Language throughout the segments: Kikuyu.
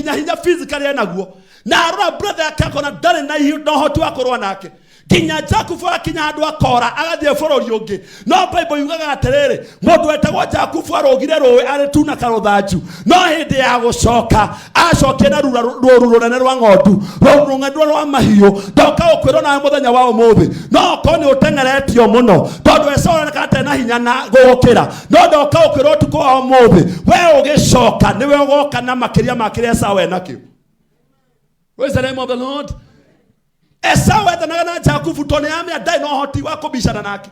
Nginya hinya physically enaguo, na arora brother yake akona ndarĩ na na ũhoti wa kũrũa nake. Nginya Jakubu akinya handũ akora agathiĩ bũrũri ũngĩ. No Bible yugaga atĩrĩrĩ, mũndũ wetagwo Jakubu arũgire rũĩ arĩ tu na karũthanju, no hĩndĩ ya gũcoka acokie na rũru rũnene rwa ng'ondu, rũru rũnene rwa mahiũ. Ndoka gũkwĩrwo nawe mũthenya wa ũmũthĩ, no okorwo nĩ ũteng'eretio mũno tondũ Esau aroneka atarĩ na hinya na gũgũkĩra, no ndoka gũkwĩrwo ũtukũ wa ũmũthĩ, we ũgĩcoka nĩwe ũgoka na makĩria ma kĩrĩa Esau enakĩo. Praise the name of the Lord. Esau ethanaga na Jakubu tondũ nĩaramenya ndarĩ na ũhoti wa kũbicana nake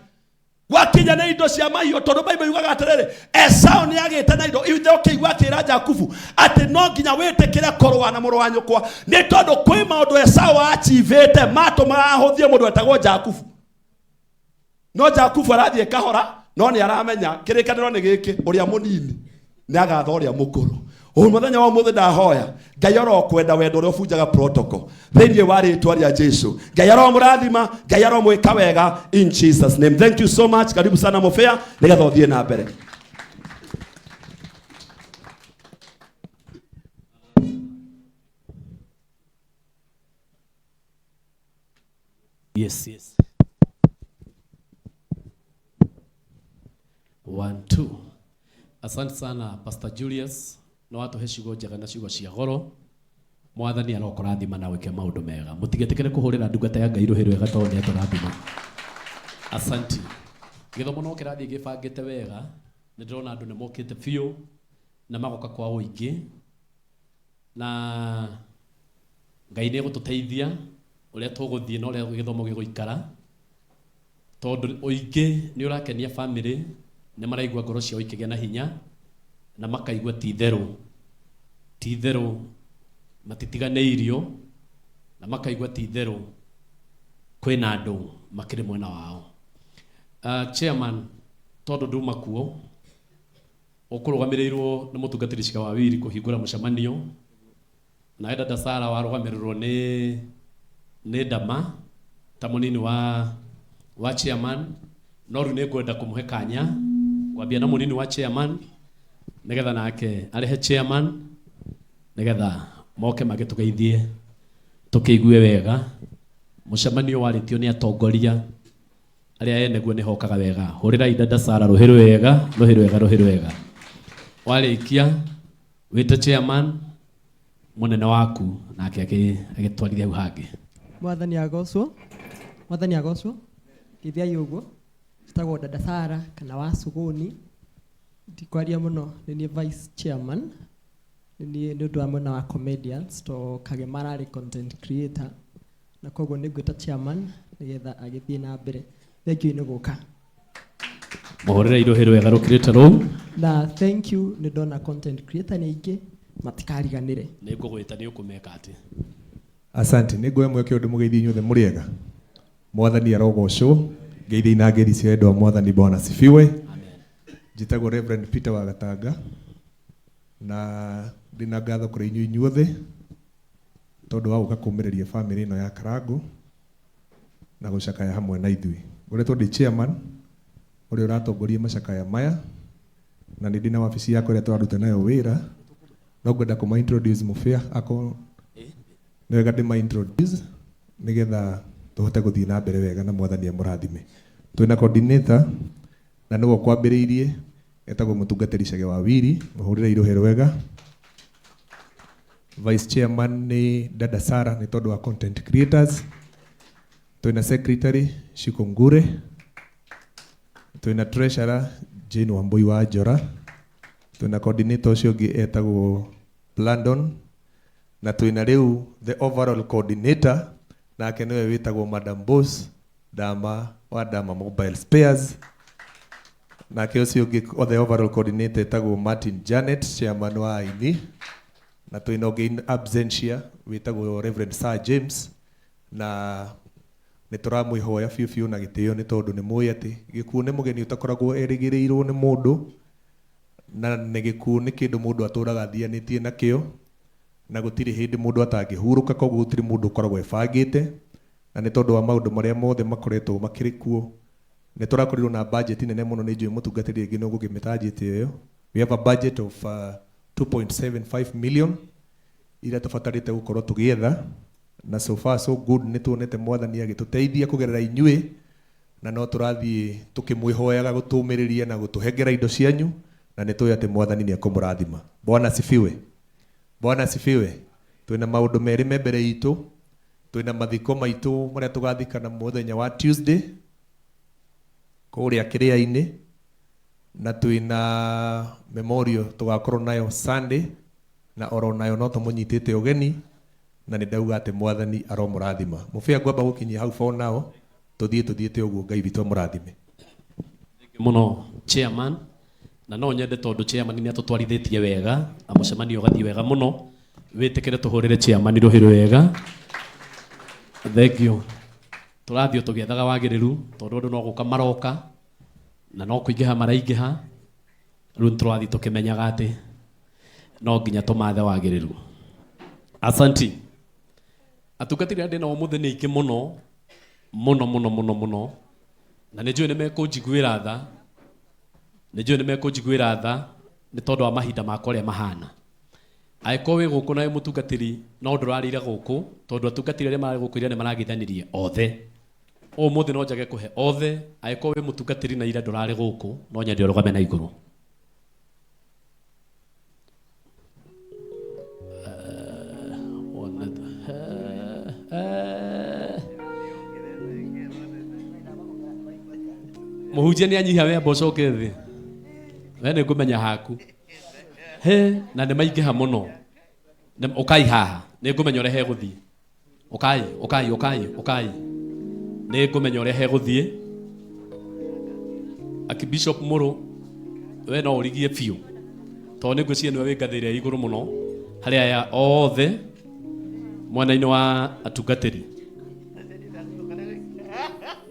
gwakinya nĩ indo cia mahiũ, tondũ Bible yugaga atĩrĩrĩ, Esau nĩ agĩte na indo. Ithe ũkĩigua akĩra Jakubu atĩ no nginya wĩtĩkĩre kũrũa na mũrũ wa nyũkwa, nĩ tondũ kwĩ maũndũ Esau achivĩte matũmaga ahũthie mũndũ wetagwo Jakubu. No Jakubu arathiĩ kahora, no nĩ aramenya kĩrĩkanĩro nĩ gĩkĩ, ũrĩa mũnini nĩ agatha ũrĩa mũkũrũ. Ũyũ mũthenya wa ũmũthĩ ndahoya Ngai arokwenda wendo ũrĩa ũbunjaga protocol thĩinĩ wa rĩtwa rĩa Jesu. Ngai aromũrathima, Ngai aromwĩka wega in Jesus name. Thank you so much. Karibu sana Mũbĩa, nĩgetha ũthiĩ na mbere. Yes. One, two. Asante sana Pastor Julius, nĩ watũhe ciugo njega na ciugo cia goro. Mwathani arokũrathima na wĩke maũndũ mega. Mũtigetĩkĩre kũhũrĩra ndungata ya Ngai rũhĩ rwega tondũ nĩ atũrathima. Asanti. Gĩthomo no kĩrathiĩ gĩbangĩte wega, nĩ ndĩrona andũ nĩ mokĩte biũ na magoka kwa ũingĩ, na Ngai nĩ egũtũteithia ũrĩa tũgũthiĩ na ũrĩa gĩthomo gĩgũikara, tondũ ũingĩ nĩ ũrakenia family, nĩ maraigua ngoro ciao ikĩgĩa na hinya na makaigua ti itherũ, ti itherũ matitiganĩirio, na makaigua ti itherũ kwĩna andũ makĩrĩ mwena wao. Chairman, tondũ nduma kuo, ũkũrũgamĩrĩirwo nĩ mũtungatĩri Cika wa Wiri kũhingũra mũcemanio, nawe Dada Sara warũgamĩrĩrwo nĩ Ndama ta mũnini wa chairman. No rĩu nĩ ngwenda kũmũhe kanya kwambia na mũnini wa chairman, nĩgetha nake arehe chairman, nĩgetha moke magĩtũgeithie tũkĩigue wega. Mũcemanio warĩtio nĩ atongoria arĩa ene guo nĩ hokaga wega. Hũrĩrai Dada Sara rũhĩ rwega, rũhĩ rwega, rũhĩ rwega. Warĩkia wĩte chairman mũnene waku, nake agĩtwarithia hau hangĩ. Mwathani agocwo, Mwathani agocwo. Geithiai ũguo. Njĩtagwo Dada Sara kana wa Suguni. Ndikwaria mũno, nĩ niĩ vice chairman. Nĩ niĩ nĩ ũndũ wa mwena wa comedians, to Kagema ararĩ content creator, na koguo nĩ ngwĩta chairman nĩgetha agĩthiĩ na mbere. Thank you nĩ gũka. Mũhũrĩre rũhĩ rwega rũkĩrĩte rũu. Na thank you, nĩ ndona content creator nĩ aingĩ, matikariganĩre. Nĩ ngũgwĩta, nĩ ũkũmeka atĩ. Asante, nĩ nguoya mweke ũyũ ndĩmũgeithie inyuothe mũrĩ ega. Mwathani arogocwo. Ngeithia na ngeithi cia wendo wa Mwathani. Bwana asifiwe. Amen. Njĩtagwo Reverend Peter wa Gatanga, na ndĩna ngatho kũrĩ inyuĩ inyuothe tondũ wa gũka kũmĩrĩria family ĩno ya Karango na gũcakaya hamwe na ithuĩ. Ngoretwo ndĩ chairman ũrĩa ũratongoria macakaya maya, na nĩ ndĩ na wabici yakwa ĩrĩa tũraruta nayo wĩra. No ngwenda kũma introduce mũbĩa ako nĩ wega ndĩma introduce nĩgetha tũhote gũthiĩ na mbere wega, na Mwathani amũrathime. Twĩna coordinator na nĩwe ũkwambĩrĩirie, etagwo mũtungatĩri Chege wa Wiri, mũhũrĩre irũhĩ rwega. Vice chairman nĩ Dada Sara nĩ tondũ wa content creators. Twĩna secretary Shiko Ngure, twĩna treasurer Jane Wambui wa Njora, twĩna coordinator ũcio ũngĩ etagwo Blandon, na twĩna rĩu the overall coordinator, nake nĩwe wĩtagwo Madam Boss Dama wa Dama Mobile Spares. Nake ũcio ũngĩ the overall coordinator etagwo Martin Janet, chairman wa aini, na twĩna ũngĩ in absentia wĩtagwo Reverend Sir James, na nĩ tũramwĩhoya biũ biũ na gĩtĩo, nĩ tondũ nĩ mũĩ atĩ gĩkuũ nĩ mũgeni ũtakoragwo erĩgĩrĩirwo nĩ mũndũ, na nĩ gĩkuũ nĩ kĩndũ mũndũ atũraga athianĩtie nakĩo, na gũtirĩ hĩndĩ mũndũ atangĩhurũka, koguo gũtirĩ mũndũ ũkoragwo ebangĩte. Na nĩ tondũ wa maũndũ marĩa mothe makoretwo makĩrĩ kuo, nĩ tũrakorirwo na budget nene mũno. Nĩ njũĩ mũtungatĩri rĩngĩ nĩ ũgũkĩmĩtanjĩte ĩyo. We have a budget of 2.75 million. Iria tũbatarĩte gũkorwo tũgĩetha, na so far so good, nĩ tuonete Mwathani agĩtũteithia kũgerera inyuĩ, na no tũrathiĩ tũkĩmwĩhoyaga gũtũmĩrĩria na gũtũhengera indo cianyu, na nĩ tũĩ atĩ Mwathani nĩ ekũmũrathima. Bwana asifiwe. Bwana asifiwe. Twĩna maũndũ merĩ me mbere itũ. Twĩna mathiko maitũ marĩa tũgathikana mũthenya wa Tuesday kũrĩa kĩrĩa-inĩ, na twĩna memorial tũgakorwo nayo Sunday, na oro nayo no tũmũnyitĩte ũgeni, na nĩ ndauga atĩ Mwathani aromũrathima. Mũbĩa ngwamba gũkinyia hau for now, tũthiĩ tũthiĩte ũguo. Ngai witũ amũrathime. Muno, chairman. Na no nyende, tondu chairman nĩ atũtwarithĩtie wega na mũcemanio ũgathiĩ wega mũno, wĩtĩkĩre tũhũrĩre chairman rũhĩ wega. Thank you. Tũrathiĩ tũgĩethaga wagĩrĩru, tondũ andũ no gũka maroka na no kũingĩha maraingĩha. Rĩu nĩtũrathiĩ tũkĩmenyaga atĩ no nginya tũmathe wagĩrĩru. Asanti. Atungatĩri arĩa ndĩ nao ũmũthĩ nĩ aingĩ mũno mũno mũno mũno mũno, na nĩ njũĩ nĩ mekũnjiguĩra tha, nĩ njũĩ nĩ mekũnjiguĩra tha nĩ tondũ wa mahinda makwa ũrĩa mahana. Angĩkorwo wĩ gũkũ na wĩ mũtungatĩri no ndũrarĩire gũkũ, tondũ atungatĩri arĩa marĩ gũkũ ira nĩ maragithanirie othe, ũmũthĩ no njage kũhe othe. Angĩkorwo wĩ mũtungatĩri na ira ndũrarĩ gũkũ, no nyende ũrũgame na igũrũ. Mũhunjia nĩ anyihia, wemba ũcoke thĩ, we nĩ ngũmenya haku he na nĩ maingĩha mũno. Ũkai haha, nĩ ngũmenya ũrĩa hegũthiĩ. Ũkai, ũkai, ũkai, ũkai, nĩ ngũmenya ũrĩa hegũthiĩ. Archbishop Mũrũ, we no ũrigie biũ, tondũ nĩ ngwĩciria nĩwe wĩ ngathĩ ĩrĩa igũrũ mũno harĩ aya othe mwena-inĩ wa atungatĩri.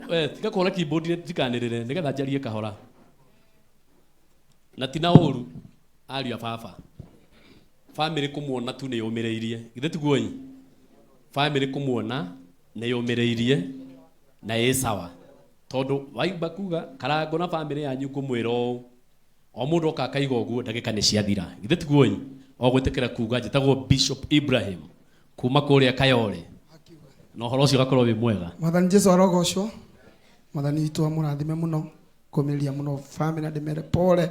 We tiga kũhũra keyboard ndikanĩrĩre nĩgetha njarie kahora. Na ti na ũru, ariũ a baba, family kũmuona tu nĩ yũmĩrĩirie. Githĩ tiguo ĩ? Family kũmuona nĩ yũmĩrĩirie na ĩ sawa, tondũ waimba kuga Karango na family yanyu, ngũmwĩra ũũ, o mũndũ oka akaiga ũguo, ndagĩka nĩ ciathira. Githĩ tiguo ĩ? O gwĩtĩkĩra kuga njĩtagwo Bishop Ibrahim kuma kũrĩa Kayore, na ũhoro ũcio ũgakorwo wĩ mwega. Mwathani Jesu arogocwo. Mwathani witũ amũrathime mũno, kũmĩrĩria mũno family na ndĩmere pole.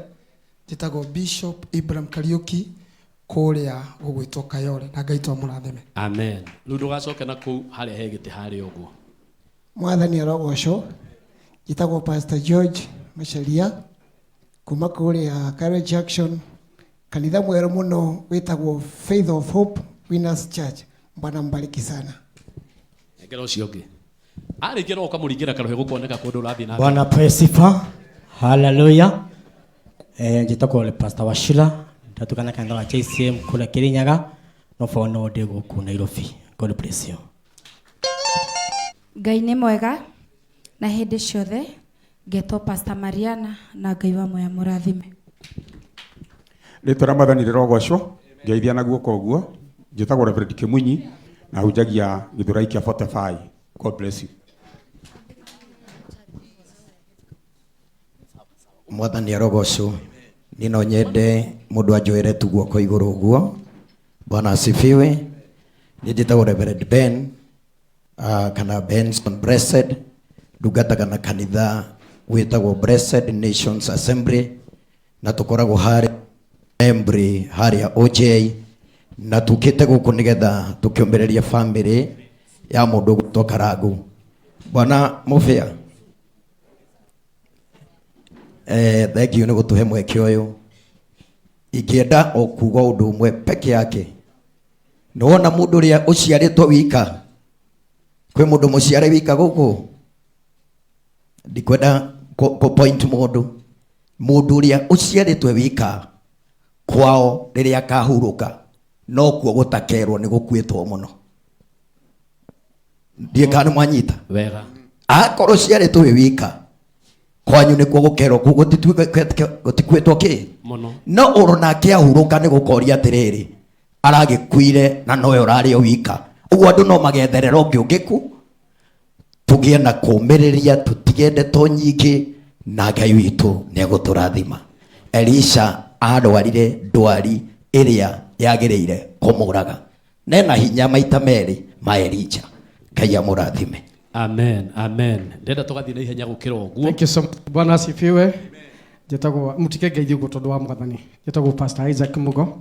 Njĩtagwo Bishop Ibrahim Kariuki kũrĩa gũgwĩtwo Kayore, na Ngai twamũrathime. Amen. Rĩu ndũgacoke na kũu harĩa he gĩtĩ harĩa ũguo. Mwathani arogocwo. Njĩtagwo Pastor George Macharia kuma kũrĩa Kayore Junction, kanitha mwerũ mũno wĩtagwo Faith of Hope Winners Church. Bwana mbariki sana. Nengera ũcio ũngĩ. Arĩkia no ũkamũringĩra karũhĩ gũkoneka kũndũ ũrathiĩ na mbere. Bwana apewe sifa. Haleluya. Njĩtagwo nĩ Pastor Wachira, ndatukana kanitha wa JCM kũrĩa Kirinyaga, no for no ndĩ gũkũ Nairobi. God bless you. Ngai nĩ mwega na hĩndĩ ciothe. Ngetwo Pastor Mariana, na Ngai wa moya mũrathime. Rĩtwa rĩa Mwathani rĩrogocwo. Ngeithia na guoko ũguo. Njĩtagwo Reverend Kĩmunyi na hunjagia Gĩthũrai kĩa 45. God bless you. Mwathani arogocwo. Niĩ no nyende mũndũ anjoere tu guoko igũrũ ũguo. Bwana asifiwe. Niĩ njĩtagwo Reverend Ben, kana Benson Blessed, ndungataga na kanitha wĩtagwo Blessed Nations Assembly, na tũkoragwo harĩa Embry, harĩa OJ, na tukĩte gũkũ nĩgetha tũkĩũmĩrĩrie family ya mũndũ ũgwĩtwo Karangu. Bwana Mũbĩa, thank you nĩ gũtũhe mweke ũyũ. Ingĩenda o kuga ũndũ ũmwe peke yake. Nĩwona mũndũ ũrĩa ũciarĩtwo wika, kwĩ mũndũ mũciare wika gũkũ? Ndikwenda kũ point mũndũ. Mũndũ ũrĩa ũciarĩtwo wika, kwao rĩrĩa akahurũka no kuo gũtakerwo nĩ gũkuĩtwo mũno. Ndiĩ kana nĩ mwanyita. Wega. Akorwo ũciarĩtwo wĩ wika, kwanyu nĩkuo gũkerwo kũu gũtikuĩtwo kĩ mũno. No ũrona akĩahurũka nĩ gũkoria atĩrĩrĩ, aragĩkuire na nowe ũrarĩ o wika ũguo, andũ no magetherera ũngĩ ũngĩku. Tũgĩe na kũmĩrĩria, tũtige ndeto nyingĩ, na Ngai witũ nĩ egũtũrathima. Elisha arwarire ndwari ĩrĩa yagĩrĩire kũmũraga. Nena hinya maita merĩ ma Elija. Ngai amũrathime. Amen, amen. Ndenda tũgathiĩ na ihenya gũkĩra ũguo. Thank you so much. Bwana asifiwe. Njĩtagwo mũtike ngeithie ũguo tondũ wa mwathani. Njĩtagwo Pastor Isaac Mugo.